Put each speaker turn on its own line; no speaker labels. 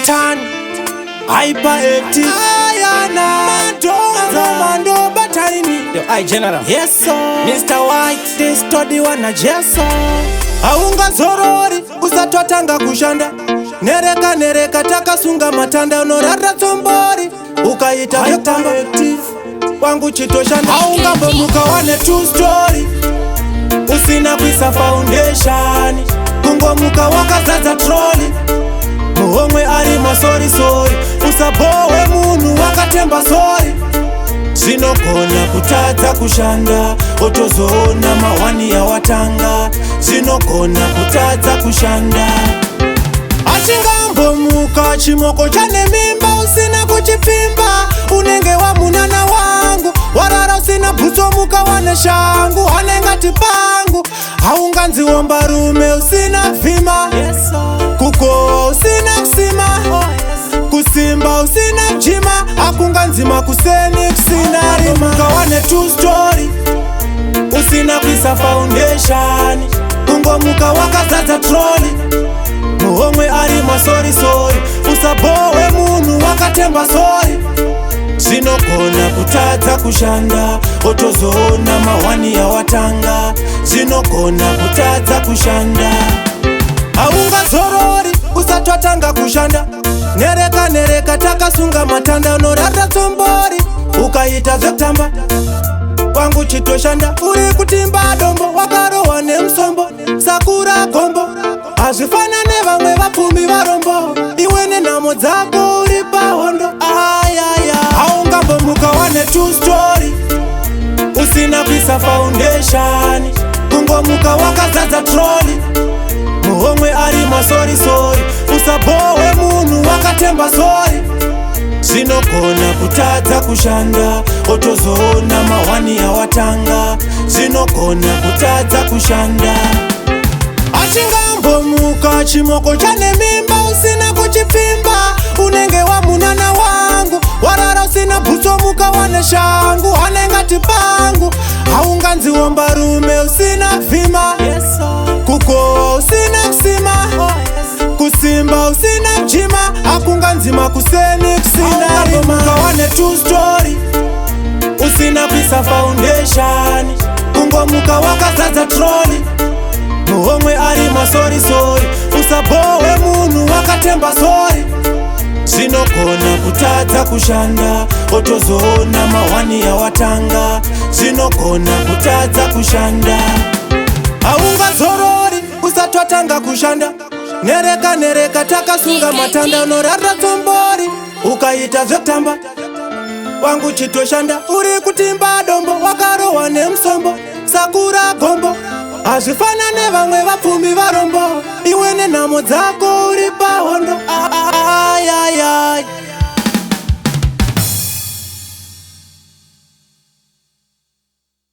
Tan Hyperactive Ayana Madonza Mando Bataini.
Yo, I General.
Yes sir.
Mr. White.
This todiwa Jesu. Haungazorori usati watanga kushanda. Nereka nereka takasunga matanda, unorara tsombori ukaita zvekutamba wangu chitoshanda. Haungambomuka wane two story usina kuisa foundation, kungomuka wakazadza trolley, muhomwe ari masorisori. Usabhowe munhu wakatemba sori, zvinogona kutadza kushanda, otozoona mahwani yawatanga. Zvinogona kutadza kushanda. Achingambomuka chimoko chane mimba usina kuchipfimba, unenge wamunana wangu. Warara usina bhutso, muka wane shangu, anengati pangu. Haunganziwomba rume usina vhima, kukohwa usina kusima, kusimba usina kujima, hakunganzima kuseni kusina rima. Wane two story usina kuisa foundation, kungomuka wakazadza trolley, muhomwe ari masorisori. Usabhowe munhu wakatemba sori, zvinogona kutadza kushanda, otozoona mahwani yawatanga. Zvinogona kutadza kushanda. Haungazorori usati watanga kushanda. Nereka nereka takasunga matanda, unorara tsombori ukaita zvekutamba wangu chitoshanda. Uri kutimba dombo wakarohwa nemusombo, sakura gombo, hazvifanane vamwe vapfumi varombo, iwe nenhamo dzako uri pahondo. Ayaya, haungambomuka wane two story usina kuisa foundation, kungomuka wakazadza trolley, muhomwe ari masorisori. Usabhowe munhu wakatemba sori, zvinogona kutadza kushanda, otozoona mahwani yawatanga. Zvinogona kutadza kushanda. Achingambomuka chimoko chane mimba usina kuchipfimba, unenge wamunana wangu. Warara usina bhutso, muka wane shangu, anengati pangu. Haunganziwomba rume usina vhima, kukohwa usina kusima, kusimba usina kujima, hakunganzima kuseni kusina rima. Wane two story usina kuisa foundation, kungomuka wakazadza trolley, muhomwe ari masorisori. Usabhowe munhu wakatemba sori, zvinogona kutadza kushanda, otozoona mahwani yawatanga. Zvinogona kutadza kushanda. Haungazorori usati watanga kushanda. Nereka nereka takasunga matanda, unorara tsombori ukaita zvekutamba wangu chitoshanda. Uri kutimba dombo wakarohwa nemusombo, sakura gombo, hazvifanane vamwe vapfumi varombo, iwe nenhamo dzako uri pahondo. Ayaya.